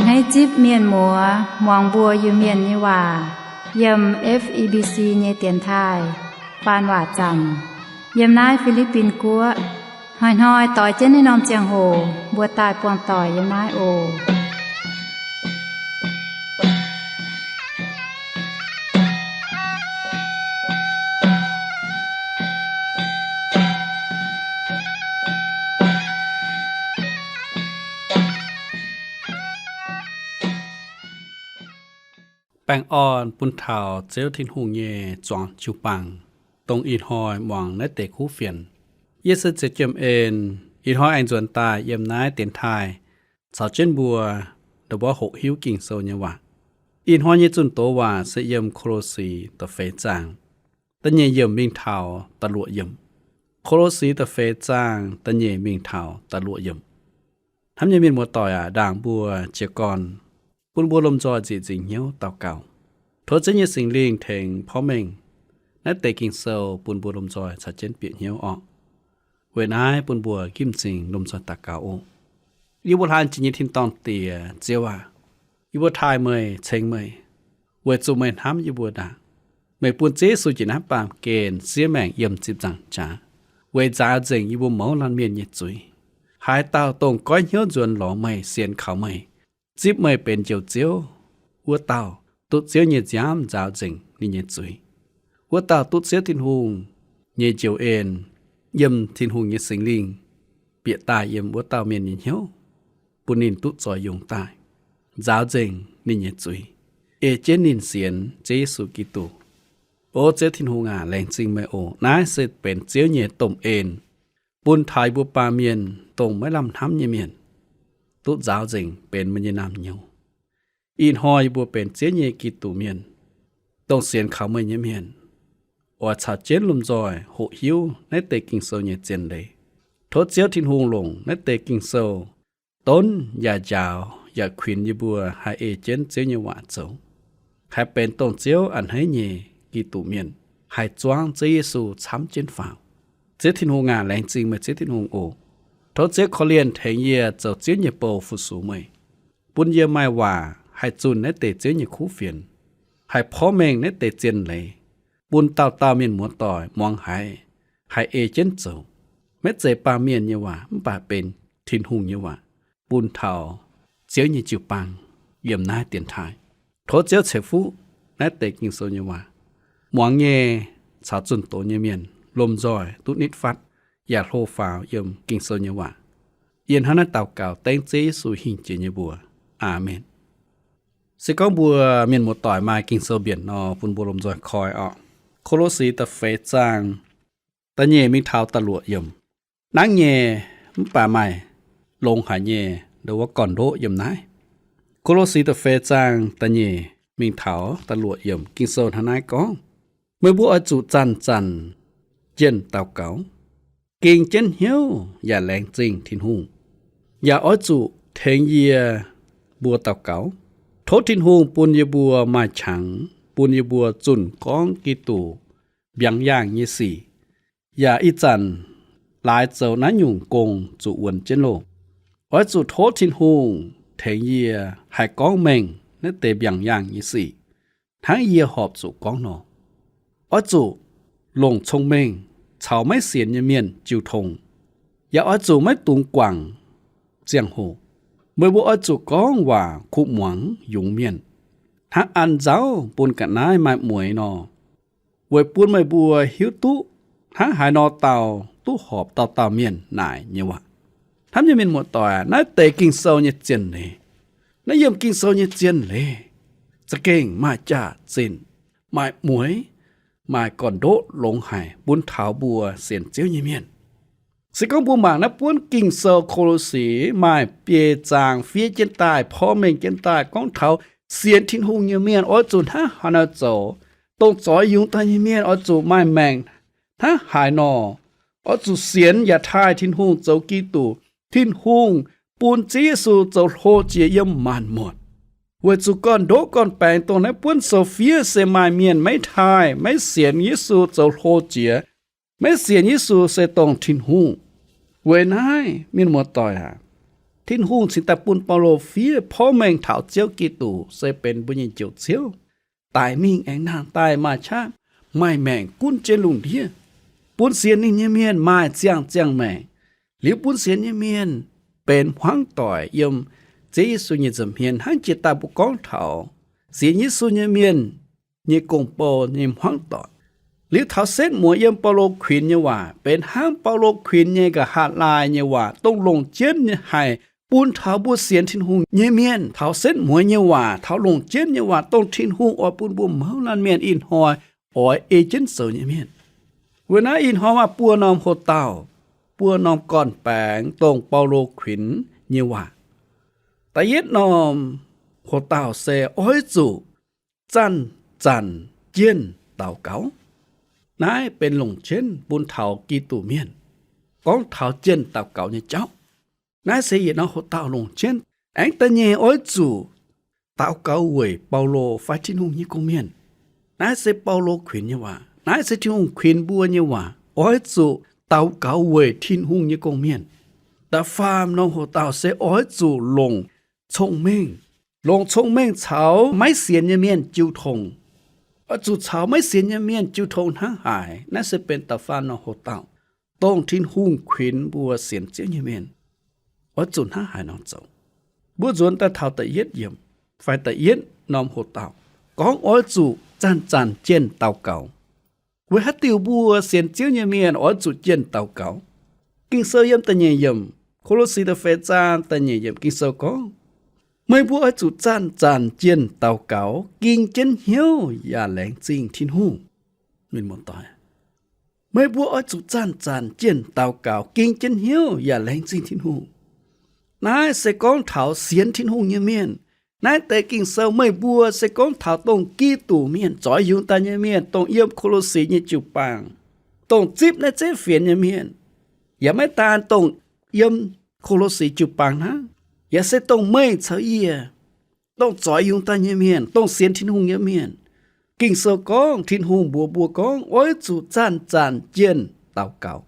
Hneiv zipv mienh muoz muangx mbuo Iu-Mienh nyei waac yiem F E B C nyei dienx taaih faan waac zaamc yiem naaiv Fi^li^bin Guoqv. Hnoi-hnoi doix jienv naaiv norm ziangh hoc mbuo daaih buangh doic yiem naaiv oc. Baengh orn bun taux Ziouv Tin-Hungh nyei zuangx jiu-baang, dongh ih hnoi muangx naaiv deix kuv fienx. Yie se Ziouv Jiem En. Ih hnoi aengx nzuonx daaih yiem naaiv dienx taaih caux jienv mbuo ndongc mbuov hoqc hiuv Ging-Sou nyei waac. Ih hnoi nyei zunh doz waac se yiem Ko^lo^si da'feix zaang da'nyeic yiemc mingh taux da'luoqc yiemc. Ko^lo^si da'feix zaang da'nyeic mingh taux da'luoqc yiemc. Hnamv nyei mienh muoz-doic aac, ndaangc mbuo jiez gorn, bun mbuo lomh nzoih nzieqc nzingc hnyouv daux gaux, tov Ziouv nyei Singx Lingh tengx porv mengh naaiv deix Ging-Sou bun mbuo lomh nzoih caux jienv bieqc hnyouv orqc. Weic naaiv bun mbuo ginv m'zing lomh nzoih daux gaux oc. Yie mbuo hlaang jiex nyei tin-dorngh Diex, Ziouv aac, yie mbuo taaih meih, ceng meih, weic zuqc meih hnamv yie mbuo ndaangc. Meih bun Ziouv Yesu jiex naaiv baamh gen siev maengc yiem ziepc nzaangc jaax, weic nzaaux nzengc yie mbuo mouz laanh mienh nyei zuiz. Haaix dauh dongh goiv hnyouv nzuonx lorz meih, sienx kaux meih, zipv meih benx Njoux Ziouv, wuov dauh duqv Ziouv nyei nziaamv nzaaux nzengc ninh nyei zuiz. Wuov dauh duqv Ziouv Tin-Hungh nyei njoux en, yiem Tin-Hungh nyei Singx Lingh bieqc daaih yiem wuov dauh mienh nyei hnyouv, bun ninh duqv zoix yungz daaih, nzaaux nzengc ninh nyei zuiz, ei jienv ninh sienx Ziouv Yesu Giduc. O Ziouv Tin-Hungh aac, laengz zingh meih oc. Naaiv se benx Ziouv nyei domh en bun taux yie mbuo baamh mienh dongh maiv lamh hnamv nyei mienh, duqv nzaaux nzengc benx meih nyei naamh nyouz. Ih hnoi yie mbuo benx Ziouv nyei Giduc mienh, dongh sienx kaux meih nyei mienh, oix caux jienv lomh nzoih hoqc hiuv naaiv deix Ging-Sou nyei zien leiz. Tov Ziouv Tin-Hungh longc naaiv deix Ging-Sou donv yaac njaaux yaac kuinx yie mbuo haih ei jienv Ziouv nyei waac zoux, haih benx dongh Ziouv a'hneiv nyei Giduc mienh, haih zuangv Ziouv Yesu camv jienv faaux. Ziouv Tin-Hungh aac, laengz zingh meih Ziouv Tin-Hungh oc. Tov Ziouv korv-lienh tengx yie zoux Ziouv nyei bou fu-sux meih, bun yie maaih waac haih zunh naaiv deix Ziouv nyei kuv fienx, haih porv mengh naaiv deix zien leiz, bun dauh dauh mienh muoz-doic muangx haiz, haih ei jienv zoux. Maiv zeiz baamh mienh nyei waac, mv baac benx Tin-Hungh nyei waac, bun taux Ziouv nyei jiu-baang yiem naaiv dienx taaih. Tov Ziouv ceix fuqv naaiv deix Ging-Sou nyei waac, muangx nyei caux zunh doz nyei mienh lomh nzoih duqv nitv fatv yaac hlo faaux yiem Ging-Sou nyei waac. Yie hnangv naaiv daux gaux dengv Ziouv Yesu hingh jiex nyei mbuox. Aamen. Se gorngv mbuo mienh muoz-doic maaih Ging-Sou mbienc nor, bun mbuo lomh nzoih koi orqc. Ko^lo^si da'feix zaang da'nyeic mingh taux da'luoqc yiemc. Nangv nyei, mv baac maaih longx haic nyei ndo wuov gorn-ndoqv yiem naaiv. Ko^lo^si da'feix zaang da'nyeic mingh taux da'luoqc yiemc Ging-Sou hnangv naaiv gorngv, meih mbuo oix zuqc zanc-zanc jienh daux gaux, gengh jienv hnyouv yaac laengz zingh Tin-Hungh, yaac oix zuqc tengx yie mbuo daux gaux. Tov Tin-Hungh bun yie mbuo maaih qangx, bun yie mbuo zunh gorngv Giduc mbiaangx yaangh nyei sic, yaac ih zanc laaix zoux naaiv nyungc gong zuqc wuonx jienv loh. Oix zuqc tov Tin-Hungh tengx yie haih gorngv mengh naaiv deix mbiaangx yaangh nyei sic, hnangv yie horpc zuqc gorngv nor. Oix zuqc longc cong-mengh caux maiv sienx nyei mienh jiu tong, yaac oix zuqc maiv dungx guangc ziangh hoc. Meih mbuo oix zuqc gorngv waac kuv muangx yungz mienh, hnangv an nzauv bun ga'naaiv maaih mueix nor, weic bun meih mbuo hiuv duqv hnangv haaix nor dauh duqv horpc dauh dauh mienh naaic nyei waac. Hnamv nyei mienh muoz-doic, naaiv deix Ging-Sou nyei zien leiz, naaiv yiem Ging-Sou nyei zien leiz za'gengh maaih jaax-zinh, maaih mueix, maaih gorn-ndoqv longx haic bun taux mbuo sienx Ziouv nyei mienh. Se gorngv mbuo mangc naaiv buonv Ging-Sou Ko^lo^si maaih biei zaang fiev jienv daaih, porv mengh jienv daaih gorngv taux sienx Tin-Hungh nyei mienh oix zuqc hnangv haaix nor zoux, dongh zoix yungz daaih nyei mienh oix zuqc maaih maengc hnangv haaix nor, oix zuqc sienx yaac taaih Tin-Hungh zoux Giduc, Tin-Hungh bun Ziouv Yesu zoux hlo jiex yiem maanc muotc. Weic zuqc gorn-ndoqv gorn-baengx dongh naaiv buonv sou fiev se maaih mienh maiv taaih, maiv sienx Yesu zoux hlo jiex. Maiv sienx Yesu se dongh Tin-Hungh. Weic naaiv, mienh muoz-doic aac, Tin-Hungh cingx daaih bun Baulo fiev porv mengh taux Ziouv Giduc se benx mbuo nyei Njoux Ziouv, daic mingh aengx nangh daaih maaih qaqv, maaih maengc gunv jienv lungh ndiev, bun sienx ninh nyei mienh maaih ziangh ziangh maengc, liuz bun sienx nyei mienh benx hmuangv doic yiem Ziouv Yesu nyei nza'hmien, hnangv jiex daaih mbuo gorngv taux sienx Yesu nyei mienh nyei gong-bou nyei hmuangv doic. Liuz taux setv mueiz yiem Baulo kuinx nyei waac benx hnangv Baulo kuinx nyei nqa'haav laai nyei waac, dongh longc jienv haic bun taux mbuo sienx Tin-Hungh nyei mienh. Taux setv mueiz nyei waac, taux longc jienv nyei waac, dongh Tin-Hungh oix bun mbuo mouz laanh mienh ih hnoi oix ei jienv zoux nyei mienh. Weic naaiv ih hnoi maaih buo norm hoc-dauh, buo norm gorn-baengx dongh Baulo kuinx nyei waac. Da'yietv norm hoc-dauh se oix zuqc zanc-zanc jienh daux gaux. Naaiv benx longc jienv bun taux Giduc mienh gorngv taux jienh daux gaux nyei jauv. Naaiv se yietc norm hoc-dauh longc jienv. Aengx da'nyeic oix zuqc daux gaux weic Baulo fai Tin-Hungh nyei gong-mienh. Naaiv se Baulo kuinx nyei waac. Naaiv se Tin-Hungh kuinx mbuo nyei waac, oix zuqc daux gaux weic Tin-Hungh nyei gong-mienh. Da'faam norm hoc-dauh se oix zuqc longc cong-mengh. Longc cong-mengh caux maiv sienx nyei mienh jiu tong. Oix zuqc caux maiv sienx nyei mienh jiu tong hnangv haaix. Naaiv se benx da'faam norm hoc-dauh, dongh Tin-Hungh kuinx mbuo sienx Ziouv nyei mienh, oix zuqc hnangv haaix nor zoux. Mbuo nzuonx daaih taux da'yietv yiemc fai da'yietv norm hoc-dauh gorngv oix zuqc zanc-zanc jienh daux gaux. Weic haaix diuc mbuo sienx Ziouv nyei mienh oix zuqc jienh daux gaux? Ging-Sou yiem da'nyeic yiemc, Ko^lo^si da'feix zaang da'nyeic yiemc Ging-Sou gorngv, meih mbuo oix zuqc zanc-zanc jienh daux gaux, ging jienv hnyouv yaac laengz zingh Tin-Hungh. Mienh muoz-doic, meih mbuo oix zuqc zanc-zanc jienh daux gaux, ging jienv hnyouv yaac laengz zingh Tin-Hungh. Naaiv se gorngv taux sienx Tin-Hungh nyei mienh. Naaiv deix Ging-Sou meih mbuo se gorngv taux dongh Giduc mienh, zoix yungz daaih nyei mienh, dongh yiem Ko^lo^si nyei jiu-baang, dongh zipv naaiv zeiv fienx nyei mienh. Yaac maiv daan dongh yiem Ko^lo^si jiu-baang hnangv, yaac se dongh meih caux yie, dongh zoix yungz daaih nyei mienh, dongh sienx Tin-Hungh nyei mienh. Ging-Sou gorngv, Tin-Hungh mbuox mbuo gorngv oix zuqc zanc-zanc jienh daux gaux.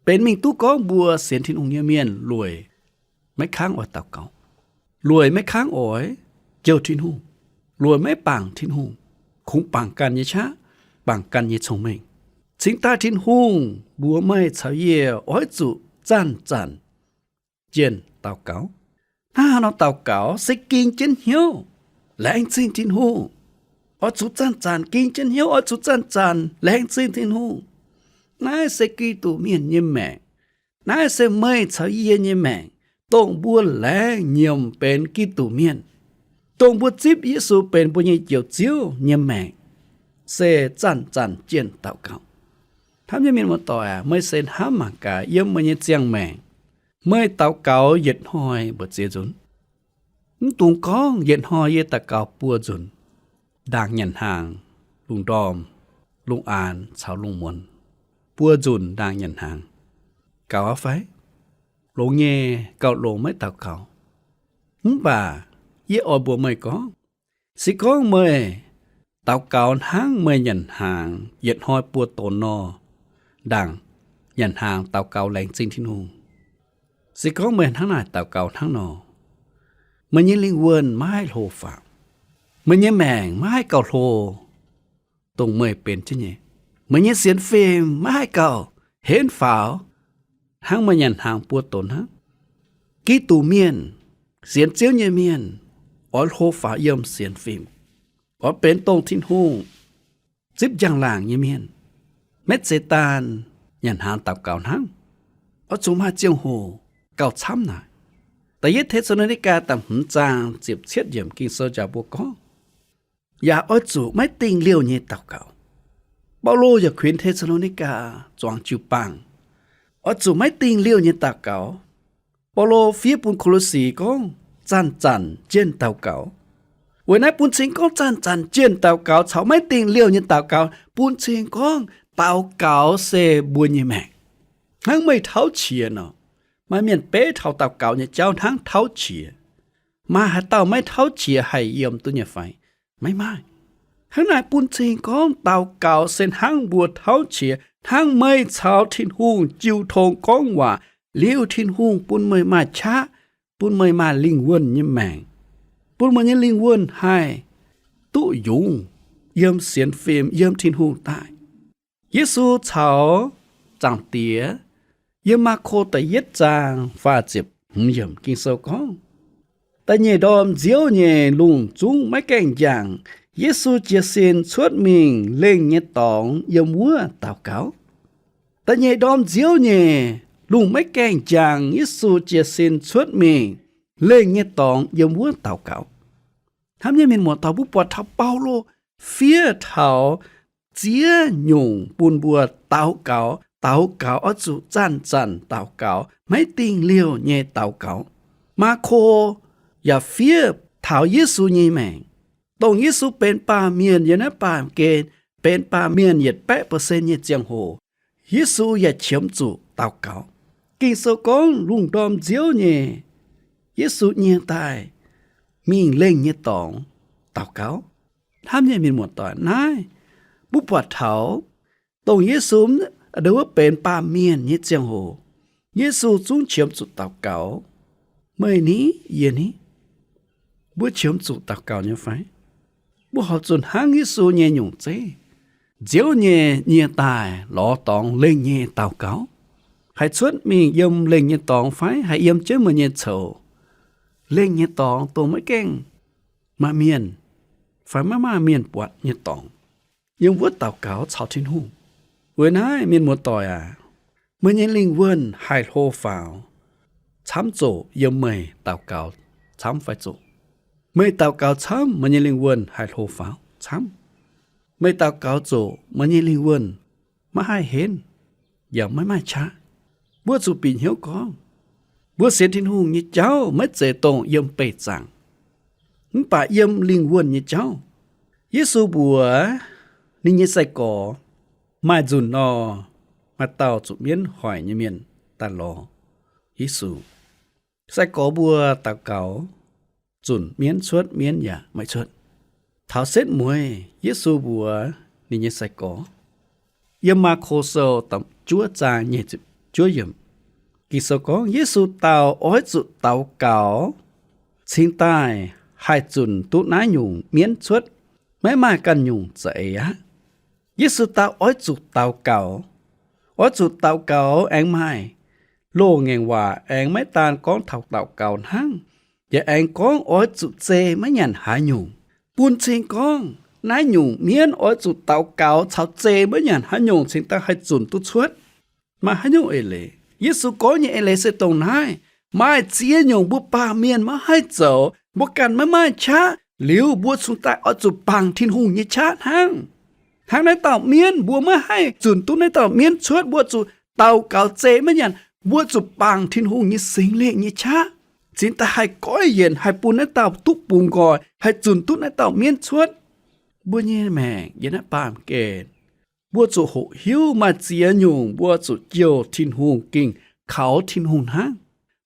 Benx mingh duqv gorngv mbuo sienx Tin-Hungh nyei mienh lueic maiv kangv oix daux gaux, lueic maiv kangv oix jouh Tin-Hungh, lueic maiv bangc Tin-Hungh, kungx bangc ganh nyei qaqv, bangc ganh nyei cong-mengh. Cingx daaih Tin-Hungh mbuox meih caux yie oix zuqc zanc-zanc jienh daux gaux. Hnangv haaix nor daux gaux? Se ging jienv hnyouv laengz zingh Tin-Hungh. Oix zuqc zanc-zanc ging jienv hnyouv, oix zuqc zanc-zanc laengz zingh Tin-Hungh. Naaiv se Giduc mienh nyei maengc. Naaiv se meih caux yie nyei maengc, dongh mbuo laengz nyiemc benx Giduc mienh, dongh mbuo zipv Yesu benx mbuo nyei Njoux Ziouv nyei maengc, se zanc-zanc jienh daux gaux. Hnamv nyei mienh muoz-doic aac, meih se hnamv mangc gaax yiem meih nyei ziangh maengc, meih daux gaux yietc hnoi mbu'ziex nzunc? Mv dungx gorngv yietc hnoi yie daux gaux buo nzunc, ndaangc nyanc hnaangx, lungh ndorm, lungh aanx caux lungh muonz, buo nzunc ndaangc nyanc hnaangx. Gaux aqv fai? Longx nyei, gauh longx maiv daux gaux. Mv baac yie oix mbuox meih gorngv, se gorngv meih daux gaux hnangv meih nyanc hnaangx yietc hnoi buo donx nor, ndaangc nyanc hnaangx daux gaux laengz zingh Tin-Hungh, se gorngv meih hnangv naaic daux gaux hnangv nor, meih nyei lingh wuonh maiv haih hlo faaux. Meih nyei maengc maiv haih gauh hlo dongh meih benx jienv nyei. Meih nyei sienx fim maiv haih gauh henv faaux hnangv meih nyanc hnaangx buo donx hnangv. Giduc mienh, sienx Ziouv nyei mienh, oix hlo faaux yiem sienx fim, oix benx dongh Tin-Hungh zipv njang-laangc nyei mienh, maiv zeiz daan nyanc hnaangx daux gaux hnangv. Oix zuqc maaih ziangh hoc gauh camv naaic. Da'yietv Te^saa^lo^ni^gaa da'hmz zaang ziepc cietv yiemc Ging-Sou njaaux mbuo gorngv, yaac oix zuqc maiv dingh liouh nyei daux gaux. Baulo yaac kuinx Te^saa^lo^ni^gaa zuangx jiu-baang, oix zuqc maiv dingh liouh nyei daux gaux. Baulo fiev bun Ko^lo^si gorngv, zanc-zanc jienh daux gaux. Weic naaiv bun cing gorngv zanc-zanc jienh daux gaux caux maiv dingh liouh nyei daux gaux, bun cing gorngv daux gaux se mbuo nyei maengc. Hnangv meih tauv qiex nor, maaih mienh beiv taux daux gaux nyei jauv hnangv tauv qiex. Maaih haaix dauh maiv tauv qiex haih yiem duqv nyei fai? Maiv maaih. Hnangv naaic bun cing gorngv daux gaux se hnangv mbuo tauv qiex, hnangv meih caux Tin-Hungh jiu tong gorngv waac, liuz Tin-Hungh bun meih maaih qaqv, bun meih maaih lingh wuonh nyei maengc, bun meih nyei lingh wuonh haih duqv yungz yiem sienx fim, yiem Tin-Hungh daaih. Yesu caux Zaangc Diex yiem Maako da'yietv zaang faah ziepc hmz yiemc Ging-Sou gorngv, da'nyeic ndorm nziouv nyei lungh zungv maiv gaengh njang, Yesu jiez sin cuotv mingh lengh nyei dorngx yiem wuov daux gaux. Da'nyeic ndorm nziouv nyei lungh maiv gaengh njang, Yesu jiez sin cuotv mingh lengh nyei dorngx yiem wuov daux gaux. Hnamv nyei mienh muoz-doic, mbuo buatc taux Baulo fiev taux ziex nyungc bun mbuo daux gaux. Daux gaux oix zuqc zanc-zanc daux gaux, maiv dingh liouh nyei daux gaux. Maako yaac fiev taux Yesu nyei maengc, dongh Yesu benx baamh mienh yiem naaiv baamh gen, benx baamh mienh yietc baeqv percent nyei ziangh hoc, Yesu yaac qiemx zuqc daux gaux. Ging-Sou gorngv lungh ndorm nziouv nyei, Yesu nyie daaih mingh lengh nyei dorngx daux gaux. Hnamv nyei mienh muoz-doic, naaiv mbuo buatc taux dongh Yesu wuov benx baamh mienh nyei ziangh hoc, Yesu zungv qiemx zuqc daux gaux. Meih ni, yie ni, mbuo qiemx zuqc daux gaux nyei fai? Mbuo horpc zuqc hnangv Yesu nyei nyungc zeiv, nziouv nyei nyie daaih lorz dorngx lengh nyei daux gaux, haih cuotv mingh yiem lengh nyei dorngx fai haih yiem jienv meih nyei coux, lengh nyei dorngx dongh maiv gaengh maaih mienh fai maiv maaih mienh buatc nyei dorngx, yiem wuov daux gaux caux Tin-Hungh. Weic naaiv mienh muoz-doic aac, meih nyei lingh wuonh haih hlo faaux camv zoqc yiem meih daux gaux camv fai zoqc. Meih daux gaux camv, meih nyei lingh wuonh haih hlo faaux camv. Meih daux gaux zoqc, meih nyei lingh wuonh maiv haih henv yaac maiv maaih qaqv. Mbuo zuqc bieqc hnyouv gorngv, mbuo sienx Tin-Hungh nyei jauv maiv zeiz dongh yiem beih zaangc, mv baac yiem lingh wuonh nyei jauv. Yesu mbuox ninh nyei sai-gorx, maaih nzunc nor, maaih dauh zuqc mienv hoic nyei mienh daaih lorz Yesu. Sai-gorx mbuo daux gaux, zunc mienv cuotv, mienv yaac maiv cuotv. Taux setv mueiz Yesu mbuox ninh nyei sai-gorx, yiem Maako Sou da'juov zaang nyic ziepc juov yiemc, Ging-Sou gorngv Yesu dau oix zuqc daux gaux cingx daaih haih zunc duqv naaiv nyungc mienv cuotv, maiv maaih ganh nyungc za'eix aqv. Yesu dau oix zuqc daux gaux. Oix zuqc daux gaux aengx maaih loz-ngaengc waac aengx maiv daan gorngv taux daux gaux hnangv, yaac aengx gorngv oix zuqc zei maiv nyanc haaix nyungc, bun cing gorngv naaiv nyungc mienv oix zuqc daux gaux caux zei maiv nyanc haaix nyungc cingx daaih haih zunc duqv cuotv. Maaih haaix nyungc eix leiz? Yesu gorngv nyei eix leiz se dongh naaiv. Maaih ziex nyungc mbuo baamh mienh maiv haih zoux, mbuo ganh maiv maaih qaqv liuz, mbuo cingx daaih oix zuqc bangc Tin-Hungh nyei qaqv hnangv. Hnangv naaiv dauh mienv, mbuo maiv haih zunc duqv naaiv dauh mienv cuotv, mbuo zuqc daux gaux zei maiv nyanc, mbuo zuqc bangc Tin-Hungh nyei Singx Lingh nyei qaqv, cingx daaih haih goiv yienc, haih bun naaiv dauh duqv bungx nqoi, haih zunc duqv naaiv dauh mienv cuotv. Mbuo nyei maengc yiem naaiv baamh gen, mbuo zuqc hoqc hiuv maaih ziex nyungc mbuo zuqc jouh Tin-Hungh, gengh kaux Tin-Hungh hnangv.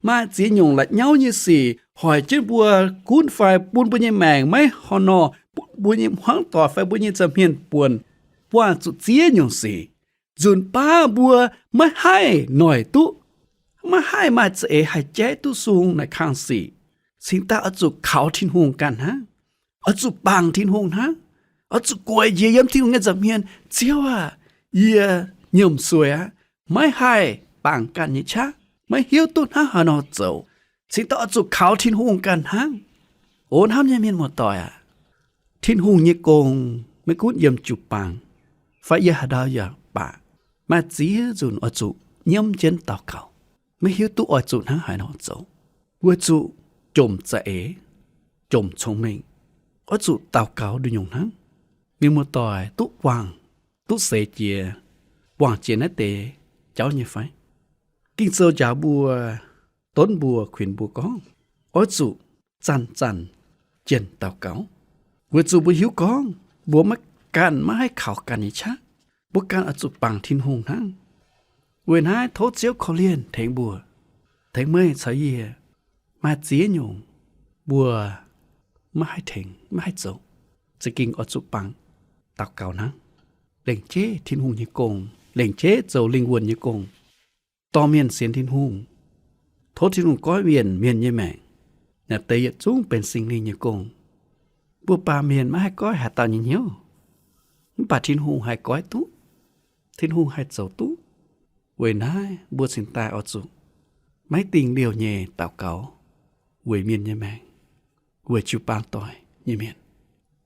Maaih ziex nyungc la'nyauv nyei sic hoic jienv mbuo gunv fai bun mbuo nyei maengc maiv horh nor, bun mbuo nyei hmuangv doic fai mbuo nyei nza'hmien buonc, buangh zuqc ziex nyungc sic. Nzunc baav mbuo maiv haih noic duqv, maiv haih maaih za'eix haih jaiv duqv sung naaic kang sic, cingx daaih oix zuqc kaux Tin-Hungh ganh hnangv, oix zuqc bangc Tin-Hungh hnangv, oix zuqc gueic njiec yiem Tin-Hungh nyei nza'hmien, Ziouv aah! Yie nyiemc sueic aqv, maiv haih bangc ganh nyei qaqv, maiv hiuv duqv hnangv haaix nor zoux, cingx daaih oix zuqc kaux Tin-Hungh ganh hnangv. O hnamv nyei mienh muoz-doic aac, Tin-Hungh nyei gong maiv gunv yiem jiu-baang fai yiem haaix ndau yaac baac, maaih ziex nzunc oix zuqc nyiemv jienv daux gaux, maiv hiuv duqv oix zuqc hnangv haaix nor zoux, weic zuqc jomc za'eix, jomc cong-mengh, oix zuqc daux gaux nduqc-nyungc hnangv. Mienh muoz-doic duqv buangh, duqv seix jiex, buangh jiex naaiv deix jauv nyei fai? Ging-Sou njaaux mbuo, donv mbuo, kuinx mbuo gorngv, oix zuqc zanc-zanc jienh daux gaux, weic zuqc mbuo hiuv gorngv mbuo maiv, ganh maiv haih kaux ganh nyei qaqv. Mbuo ganh oix zuqc bangc Tin-Hungh hnangv. Weic naaiv tov Ziouv korv-lienh tengx mbuo, tengx meih caux yie. Maaih ziex nyungc mbuo maiv haih tengx, maiv haih zoux, za'gengh oix zuqc bangc daux gaux hnangv, lengc jeiv Tin-Hungh nyei gong, lengc jeiv zoux lingh wuonh nyei gong, dorh mienh sienx Tin-Hungh. Tov Tin-Hungh goiv mienh, mienh nyei maengc. Naaiv deix yietc zungv benx Singx Lingh nyei gong. Mbuo baamh mienh maiv haih goiv haaix dauh nyei hnyouv, mv baac Tin-Hungh haih goiv duqv. Tin-Hungh haih zoux duqv. Weic naaiv mbuo cingx daaih oix zuqc maiv dingh liouh nyei daux gaux weic mienh nyei maengc, weic jiu-baang doic nyei mienh.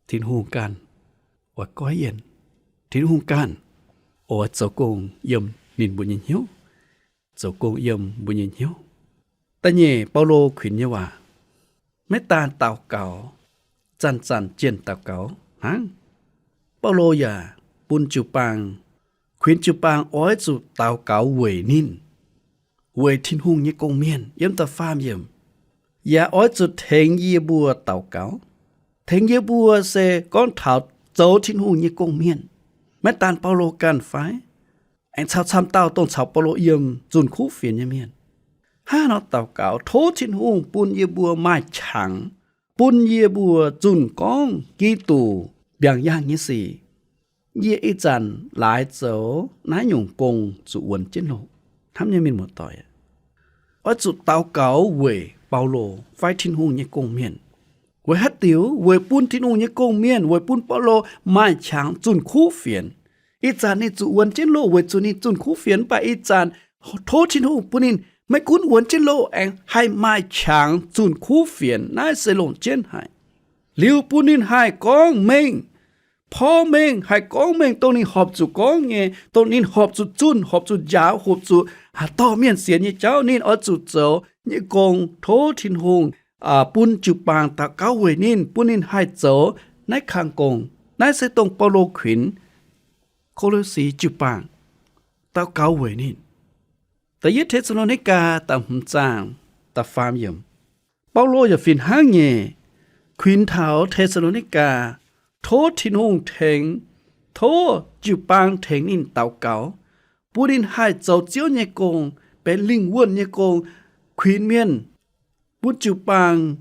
Tin-Hungh ganh oix goiv yienh. Tin-Hungh ganh oix zoux gong yiem ninh mbuo nyei hnyouv, zoux gong yiem mbuo nyei hnyouv. Da'nyeic, Baulo kuinx nyei waac, maiv daan daux gaux, zanc-zanc jienh daux gaux hnangv. Baulo yaac bun jiu-baang, kuinx jiu-baang oix zuqc daux gaux weic ninh, weic Tin-Hungh nyei gong-mienh, yiem da'faam yiemc. Yaac oix zuqc tengx yie mbuo daux gaux. Tengx yie mbuo se gorngv taux zoux Tin-Hungh nyei gong-mienh. Maiv daan Baulo ganh fai? Aengx caux camv dauh dongh caux Baulo yiem zunh kuv fienx nyei mienh. Hnangv nor daux gaux tov Tin-Hungh bun yie mbuo maaih qangx, bun yie mbuo zunh gorngv Giduc mbiaangx yaangh nyei sic. Yie ih zanc laaix zoux naaiv nyungc gong zuqc wuonx jienv loh. Hnamv nyei mienh muoz-doic, oix zuqc daux gaux weic Baulo fai Tin-Hungh nyei gong-mienh. Weic haaix diuc? Weic bun Tin-Hungh nyei gong-mienh, weic bun Baulo maaih qangx zunh kuv fienx. Ih zanc ninh zuqc wuonx jienv loh weic zuqc ninh zunh kuv fienx, mv baac ih zanc tov Tin-Hungh bun ninh maiv gunv wuonx jienv loh aengx haih maaih qangx zunh kuv fienx. Naaiv se longc jienv haic. Liuz bun ninh haih gorngv mengh, porv mengh, haih gorngv mengh dongh ninh horpc zuqc gorngv nyei, dongh ninh horpc zuqc zunh, horpc zuqc njaaux, horpc zuqc dorh mienh sienx nyei jauv. Ninh oix zuqc zoux nyei gong tov Tin-Hungh bun jiu-baang daux gaux weic ninh, bun ninh haih zoux naaiv kang gong. Naaiv se dongh Baulo kuinx Ko^lo^si jiu-baang daux gaux weic ninh. Da'yietv Te^saa^lo^ni^gaa da'hmz zaang da'faam yiemc, Baulo yaac fih hnangv nyei kuinx taux Te^saa^lo^ni^gaa, tov Tin-Hungh tengx, tov jiu-baang tengx ninh daux gaux, bun ninh haih zoux Ziouv nyei gong, benx lingh wuonh nyei gong, kuinx mienh, bun jiu-baang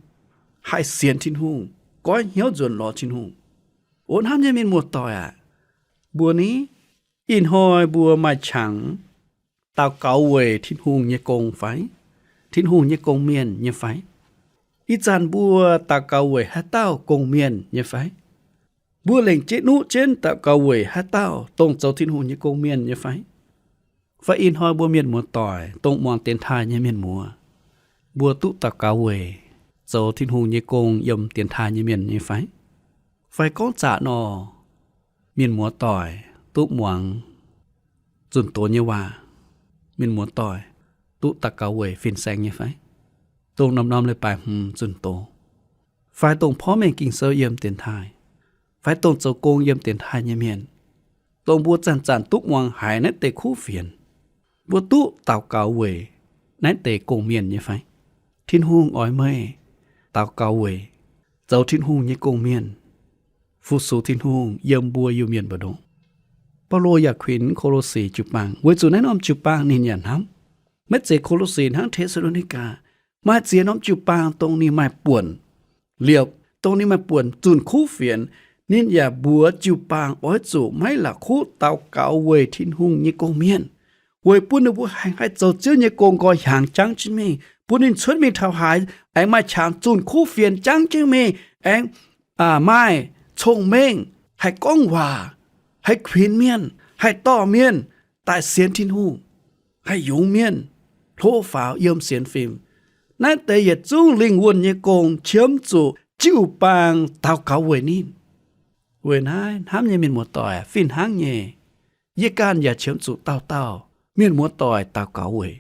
haih sienx Tin-Hungh, goiv hnyouv nzuonx lorz Tin-Hungh. O hnamv nyei mienh muoz-doic aac, mbuo ni, ih hnoi mbuo maaih qangx daux gaux weic Tin-Hungh nyei gong fai? Tin-Hungh nyei gong-mienh nyei fai? Ih zanc mbuo daux gaux weic haaix dauh gong-mienh nyei fai? Mbuo lengc jeiv nuqv jienv daux gaux weic haaix dauh dongh zoux Tin-Hungh nyei gong-mienh nyei fai? Fai ih hnoi mbuo mienh muoz-doic dongh muangx dienx taaih nyei mienh muoz, mbuo duqv daux gaux weic zoux Tin-Hungh nyei gong yiem dienx taaih nyei mienh nyei fai? Fai gorngv zaqc nor, mienh muoz-doic duqv muangx zunh doz nyei waac, mienh muoz-doic duqv daux gaux weic fin-saeng nyei fai? Dongh norm-norm leiz-baaix hmz zunh doz, fai dongh porv mengh Ging-Sou yiem dienx taaih, fai dongh zoux gong yiem dienx taaih nyei mienh, dongh mbuo zanc-zanc duqv muangx haiz naaiv deix kuv fienx, mbuo duqv daux gaux weic naaiv deix gong-mienh nyei fai? Tin-Hungh oix meih daux gaux weic zoux Tin-Hungh nyei gong-mienh, fu-sux Tin-Hungh yiem mbuo Iu-Mienh mbu'ndongx. Baulo yaac kuinx Ko^lo^si jiu-baang, weic zuqc naaiv norm jiu-baang ninh yaac hnamv. Maiv zeiz Ko^lo^si hnangv, Te^saa^lo^ni^gaa maaih ziex norm jiu-baang dongh ninh maaih buonc liepc, dongh ninh maaih buonc zunh kuv fienx. Ninh yaac mbuox jiu-baang oix zuqc maiv la'kuqv daux gaux weic Tin-Hungh nyei gong-mienh, weic bun ninh mbuo haih haih zoux Ziouv nyei gong nqoi hiaangx jangv jienv mingh, bun ninh cuotv mingh taux haaix aengx maaih qangx zunh kuv fienx jangv jienv mingh, aengx maaih cong-mengh, haih gorngv waac, haih kuinx mienh, haih dorh mienh daaih sienx Tin-Hungh, haih yungz mienh, hlo faaux yiem sienx fim. Naaiv deix yietc zungv lingh wuonh nyei gong qiemx zuqc jiu-baang daux gaux weic ninh. Weic naaiv hnamv nyei mienh muoz-doic, fih hnangv nyei, yie ganh yaac qiemx zuqc dauh dauh mienh muoz-doic daux gaux weic,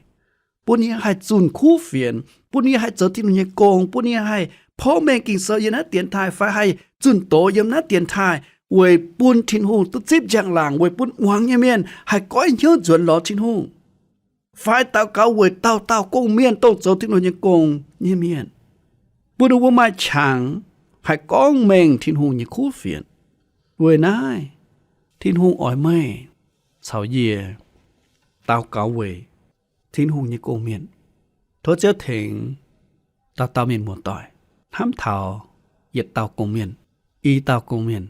bun yie haih zunh kuv fienx, bun yie haih zoux Tin-Hungh nyei gong, bun yie haih porv mengh Ging-Sou yiem naaiv dienx taaih fai haih zunh doz yiem naaiv dienx taaih, weic bun Tin-Hungh duqv zipv njang-laangc, weic bun muangx nyei mienh haih goiv hnyouv nzuonx lorz Tin-Hungh. Fai daux gaux weic dauh dauh gong-mienh dongh zoux Tin-Hungh nyei gong nyei mienh, bun ninh mbuo maaih qangx haih gorngv mengh Tin-Hungh nyei kuv fienx. Weic naaiv, Tin-Hungh oix meih caux yie daux gaux weic Tin-Hungh nyei gong-mienh. Tov Ziouv tengx dauh dauh mienh muoz-doic hnamv taux yietc dauh gong-mienh, i dauh gong-mienh,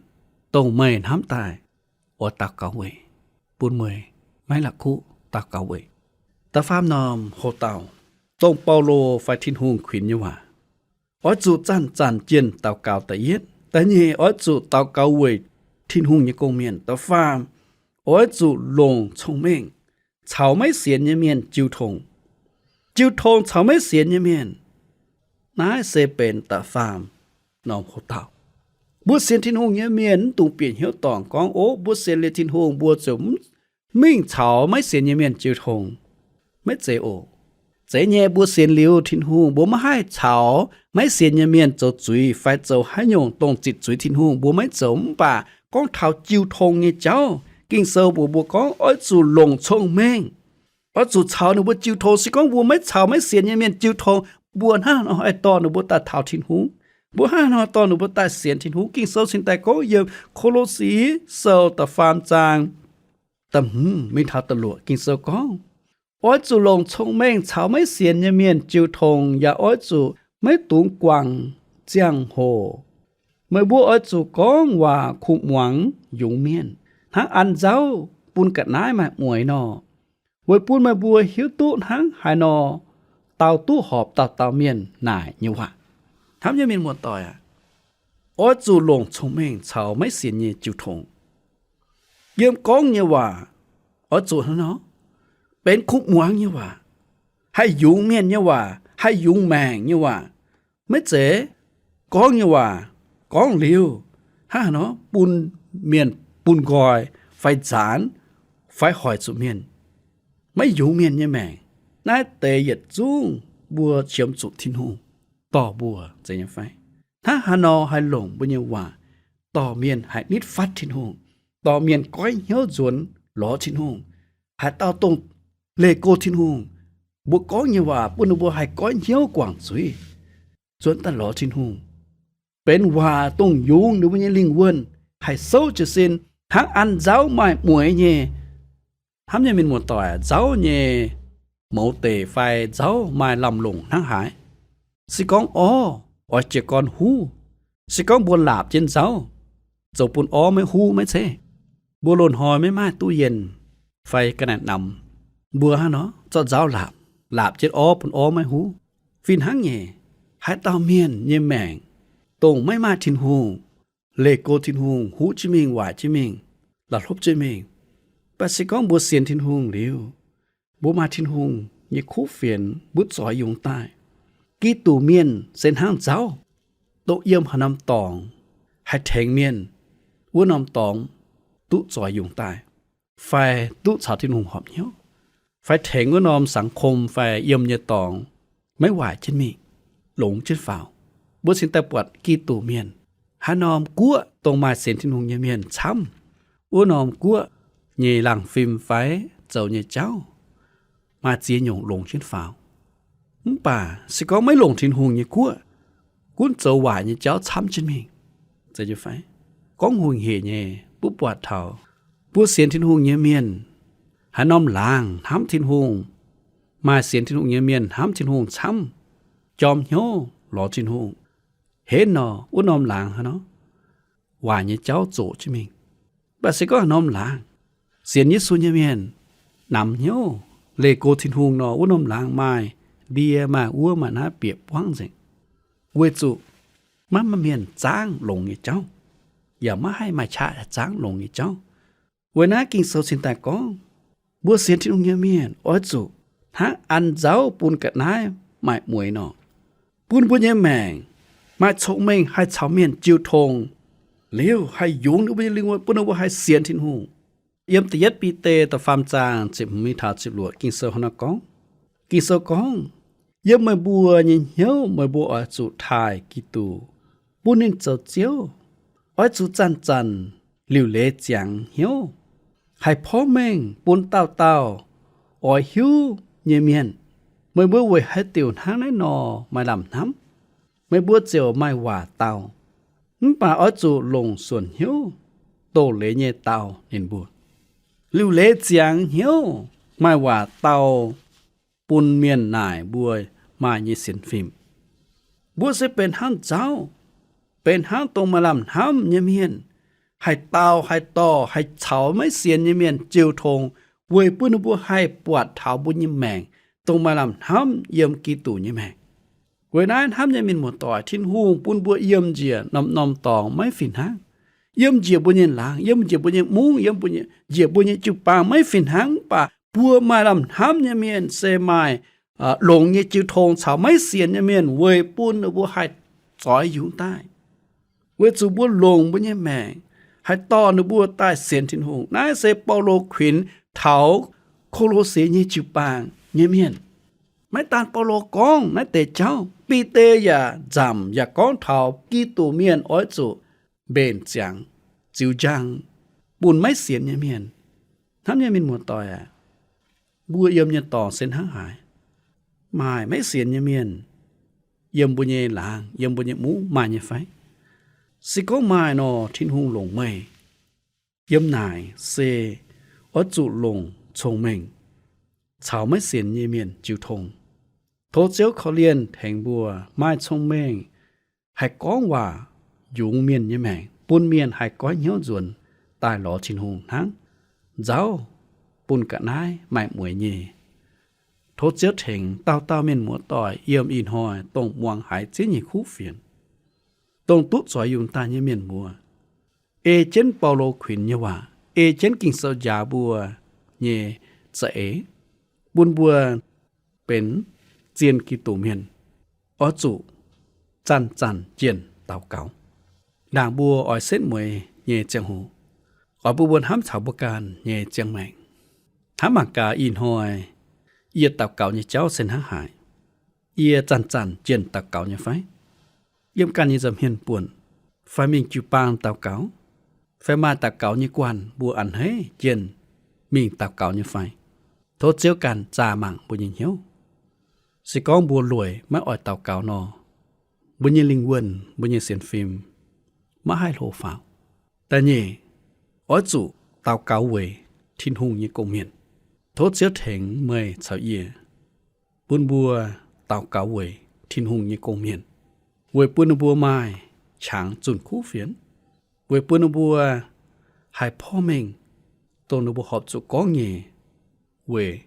dongh meih hnamv daaih oix daux gaux weic, bun meih maiv la'kuqv daux gaux weic. Da'faam norm houx-dauh, dongh Baulo fai Tin-Hungh kuinx nyei waac. Oix zuqc zanc-zanc jienh daux gaux da'yietv. Da'nyeic, oix zuqc daux gaux weic Tin-Hungh nyei gong-mienh. Da'faam, oix zuqc longc cong-mengh caux maiv sienx nyei mienh jiu tong. Jiu tong caux maiv sienx nyei mienh, naaiv se benx da'faam norm houx-dauh. Mbuo sienx Tin-Hungh nyei mienh mv dungx bieqc hnyouv dorngc gorngv, ov, mbuo sienx liuz Tin-Hungh, mbuo ziouc mv mingh caux maiv sienx nyei mienh jiu tong. Maiv zeiz oc. Zeiz nyei, mbuo sienx liuz Tin-Hungh, mbuo maiv haih caux maiv sienx nyei mienh zoux zuiz fai zoux haaix nyungc dongh zitc zuiz Tin-Hungh, mbuo maiv zoux. Mv baac gorngv taux jiu tong nyei jauv, Ging-Sou mbuox mbuo gorngv oix zuqc longc cong-mengh, oix zuqc caux ninh mbuo jiu tong. Se gorngv mbuo maiv caux maiv sienx nyei mienh jiu tong, mbuo hnangv haaix nor haih dorh ninh mbuo daaih taux Tin-Hungh? Mbuo hnangv haaix nor dorh ninh mbuo daaih sienx Tin-Hungh? Ging-Sou cingx daaih gorngv yiem Ko^lo^si Sou da'faam zaang da'hmz mingh taux da'luoqc, Ging-Sou gorngv, oix zuqc longc cong-mengh caux maiv sienx nyei mienh jiu tong, yaac oix zuqc maiv dungx guangc ziangh hoc. Meih mbuo oix zuqc gorngv waac kuv muangx yungz mienh, hnangv an nzauv bun ga'naaiv maaih mueix nor, weic bun meih mbuo hiuv duqv hnangv haaix nor dau duqv horpc dauh dauh mienh naaic nyei waac. Hnamv nyei mienh muoz-doic aac, oix zuqc longc cong-mengh caux maiv sienx nyei jiu tong. Yiem gorngv nyei waac oix zuqc hnangv nor, benx kuv muangx nyei waac, haih yungz mienh nyei waac, haih yungz maengc nyei waac. Maiv zeiz gorngv nyei waac gorngv liuz hnangv haaix nor bun mienh bun nqoi fai nzaanx fai hoic zuqc mienh, maiv yungz mienh nyei maengc. Naaiv deix yietc zungv mbuo qiemx zuqc Tin-Hungh dorh mbuo, zeiz nyei fai? Hnangv haaix nor haih longc mbuo nyei waac dorh mienh haih nitv fatv Tin-Hungh, dorh mienh goiv hnyouv nzuonx lorz Tin-Hungh, haaix dauh dongh leih go Tin-Hungh, mbuo gorngv nyei waac bun ninh mbuo haih goiv hnyouv guangc zuiz, nzuonx daaih lorz Tin-Hungh, benx waac dongh yungz ninh mbuo nyei lingh wuonh, haih souv jiez sin hnangv an nzauv maaih mueix nyei. Hnamv nyei mienh muoz-doic, nzauv nyei mouz deic fai nzauv maaih lamh longc hnangv haaix? Se gorngv orv, oix jiez gorn huv. Se gorngv mbuo laapc jienv nzauv, zoux bun orv maiv huv maiv zeiz? Mbuo loz-hnoi maiv maaih duqv yienh fai ga'naaiv namx, mbuo hnangv nor zorqv nzauv laapc, laapc jienv orv bun orv maiv huv. Fih hnangv nyei, haaix dauh mienh nyei maengc dongh maiv maaih Tin-Hungh, leih go Tin-Hungh, huv jienv mingh, waaic jienv mingh, la'hlopv jienv mingh. Mv baac se gorngv mbuo sienx Tin-Hungh liuz, mbuo maaih Tin-Hungh nyei kuv fienx mbuo zoix yungz daaih. Giduc mienh se hnangv nzauv, dongh yiem haaix norm dorngx haih tengx mienh, wuov norm dorngx duqv zoix yungz daaih, fai duqv caux Tin-Hungh horpc hnyouv, fai tengx wuov norm สังคม fai yiem nyei dorngx maiv waaic jienv mingh, longx jienv faaux. Mbuo cingx daaih buatc Giduc mienh, haaix norm guoqv dongh maaih sienx Tin-Hungh nyei mienh camv, wuov norm guoqv nyei laangh fim fai zoux nyei jauv maaih ziex nyungc longx jienv faaux. Mv baac se gorngv maiv longc Tin-Hungh nyei guoqv, gunv zoux waaic nyei jauv camv jienv mingh, zeiz nyei fai? Gorngv hungh hec nyei, mbuo buatc taux mbuo sienx Tin-Hungh nyei mienh, haaix norm laangz hnamv Tin-Hungh, maaih sienx Tin-Hungh nyei mienh hnamv Tin-Hungh camv, jorm hnyouv lorz Tin-Hungh, henv nor, wuov norm laangz hnangv nor, waaic nyei jauv zoqc jienv mingh. Mv baac se gorngv haaix norm laangz, sienx Yesu nyei mienh namx hnyouv, leih go Tin-Hungh nor, wuov norm laangz maaih ndie, maaih wuov, maaih naaiv bieqc buangv nzengc, weic zuqc maiv maaih mienh zaangv longx nyei jauv, yaac maiv haih maaih qaqv zaangv longx nyei jauv. Weic naaiv Ging-Sou cingx daaih gorngv, mbuo sienx Tin-Hungh nyei mienh oix zuqc hnangv an nzauv bun ga'naaiv maaih mueix nor, bun mbuo nyei maengc maaih cong-mengh haih caux mienh jiu tong, liuz haih yungz ninh mbuo nyei lingh wuonh bun ninh mbuo haih sienx Tin-Hungh. Yiem da'yietv Bide da'faam zaang ziepc hmz mingh taux ziepc luoqc Ging-Sou hnangv naaiv gorngv. Ging-Sou gorngv, yiem meih mbuo nyei hnyouv meih mbuo oix zuqc taaih Giduc, bun ninh zoux Ziouv. Oix zuqc zanc-zanc liuc leiz ziangx hnyouv, haih porv mengh bun dauh dauh oix hiuv nyei mienh. Meih mbuo weic haaix diuc hnangv naaiv nor maaih lamh hnamv? Meih mbuo ziouc maaih waac dau. Mv baac oix zuqc longc suonc hnyouv doz-leiz nyei dau ninh mbuo. Liuc leiz ziangx hnyouv maaih waac dau bun mienh naaic mbuo maaih nyei sienx fim. Mbuo se benx hnangv nzauv, benx hnangv dongh maaih lamh hnamv nyei mienh, haih dau, haih dorh, haih caux maiv sienx nyei mienh jiu tong, weic bun ninh mbuo haih buatc taux mbuo nyei maengc dongh maaih lamh hnamv yiem Giduc nyei maengc. Weic naaiv hnamv nyei mienh muoz-doic, Tin-Hungh bun mbuo yiem njiec norm-norm dorngx maiv fih hnangv. Yiem njiec mbuo nyei laangz, yiem njiec mbuo nyei mungv, yiem mbuo nyei, njiec mbuo nyei jiu-baang maiv fih hnangv, mv baac mbuo maaih lamh hnamv nyei mienh se maaih, aa, longx nyei jiu tong caux maiv sienx nyei mienh weic bun ninh mbuo haih zoix yungz daaih. Weic zuqc mbuo longc mbuo nyei maengc haih dorh ninh mbuo daaih sienx Tin-Hungh. Naaiv se Baulo kuinx taux Ko^lo^sie nyei jiu-baang nyei mienh. Maiv daan Baulo gorngv naaiv deix jauv, Bide yaac nzamc yaac gorngv taux Giduc mienh oix zuqc mbenc ziangx, ziux njang, bun maiv sienx nyei mienh. Hnamv nyei mienh muoz-doic aac, mbuo yiem nyei dorngx se hnangv haaix? Maaih maiv sienx nyei mienh yiem mbuo nyei laangz, yiem mbuo nyei mungv maaih nyei fai? Se gorngv maaih nor, Tin-Hungh longc meih yiem naaic se oix zuqc longc cong-mengh caux maiv sienx nyei mienh jiu tong. Tov Ziouv korv-lienh tengx mbuo maaih cong-mengh haih gorngv waac yungz mienh nyei maengc, bun mienh haih goiv hnyouv nzuonx daaih lorz Tin-Hungh hnangv nzauv bun ga'naaiv maaih mueix nyei. Tov Ziouv tengx dauh dauh mienh muoz-doic yiem ih hnoi dongh muangx haiz ziex nyeic kuv fienx, dongh duqv zoix yungz daaih nyei mienh muoz, ei jienv Baulo kuinx nyei waac, ei jienv Ging-Sou njaaux mbuo nyei za'eix, bun mbuo benx zien Giduc mienh, oix zuqc zanc-zanc jienh daux gaux. Ndaangc mbuo oix setv mueiz nyei ziangh hoc, oix bun mbuo hnamv taux mbuo ganh nyei ziangh maengc. Hnamv mangc gaax ih hnoi yie daux gaux nyei jauv se hnangv haaix? Yie zanc-zanc jienh daux gaux nyei fai? Yiem ganh nyei nza'hmien buonc, fai mingh jiu-baang daux gaux, fai maaih daux gaux nyei guanh mbuo a'hneiv jienh mingh daux gaux nyei fai? Tov Ziouv ganh zaah mangc mbuo nyei hnyouv. Se gorngv mbuo lueic maiv oix daux gaux nor, mbuo nyei lingh wuonh, mbuo nyei sienx fim maiv haih hlo faaux. Da'nyeic, oix zuqc daux gaux weic Tin-Hungh nyei gong-mienh. Tov Ziouv tengx meih caux yie, bun mbuo daux gaux weic Tin-Hungh nyei gong-mienh, weic bun ninh mbuo maaih qangx zunh kuv fienx, weic bun ninh mbuo haih porv mengh dongh ninh mbuo horpc zuqc gorngv nyei weic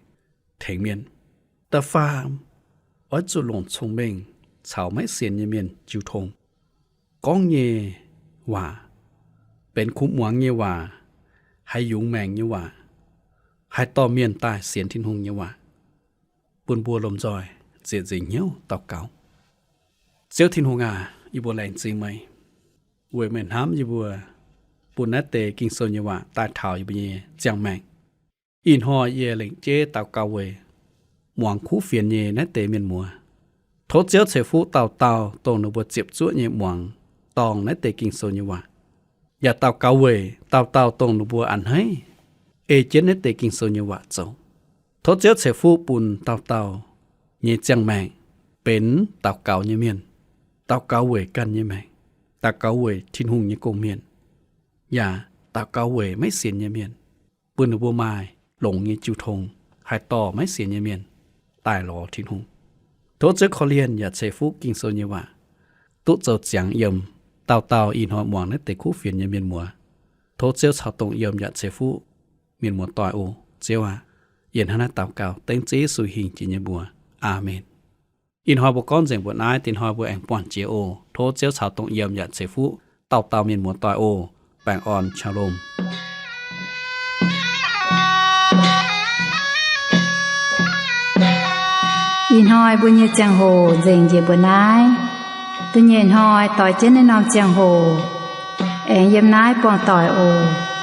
tengx mienh. Da'faam, oix zuqc longc cong-mengh caux maiv sienx nyei mienh jiu tong. Gorngv nyei waac benx kuv muangx nyei waac, haih yungz maengc nyei waac, haih dorh mienh daaih sienx Tin-Hungh nyei waac, bun mbuo lomh nzoih ziec nzingc hnyouv daux gaux. Ziouv Tin-Hungh aac, yie mbuo laengz zingh meih, weic meih hnamv yie mbuo, bun naaiv deix Ging-Sou nyei waac daaih taux yie mbuo nyei ziangh maengc. Ih hnoi yie lengc jeiv daux gaux weic muangx kuv fienx nyei naaiv deix mienh muoz. Tov Ziouv ceix fuqv dauh dauh dongh ninh mbuo ziepc zuoqv nyei muangx dorngh naaiv deix Ging-Sou nyei waac, yaac daux gaux weic dauh dauh dongh ninh mbuo a'hneiv ei jienv naaiv deix Ging-Sou nyei waac zoux. Tov Ziouv ceix fuqv bun dauh dauh nyei ziangh maengc benx daux gaux nyei mienh, daux gaux weic ganh nyei maengc, daux gaux weic Tin-Hungh nyei gong-mienh, yaac daux gaux weic maiv sienx nyei mienh, bun ninh mbuo maaih longx nyei jiu tong haih dorh maiv sienx nyei mienh daaih lorz Tin-Hungh. Tov Ziouv korv-lienh yaac ceix fuqv Ging-Sou nyei waac duqv zoux ziangx yiem dauh dauh ih hnoi muangx naaiv deix kuv fienx nyei mienh muoz. Tov Ziouv caux dongh yiem yaac ceix fuqv mienh muoz-doic oc. Ziouv aac, yie hnangv naaiv daux gaux dengv Ziouv Yesu hingh jiex nyei mbuox. Aamen. Ih hnoi mbuo gorngv nzengc mbuoqc naaiv, dingc hnoi mbuo aengx buangh jiex oc. Tov Ziouv caux dongh yiem yaac ceix fuqv dauh dauh mienh muoz-doic oc. Baengh orn, shalom. Ih hnoi mbuo nyei ziangh hoc nzengc njiec mbuoqc naaiv. Da'nyeic hnoi doix jienv naaiv norm ziangh hoc aengx yiem naaiv buangh doic oc.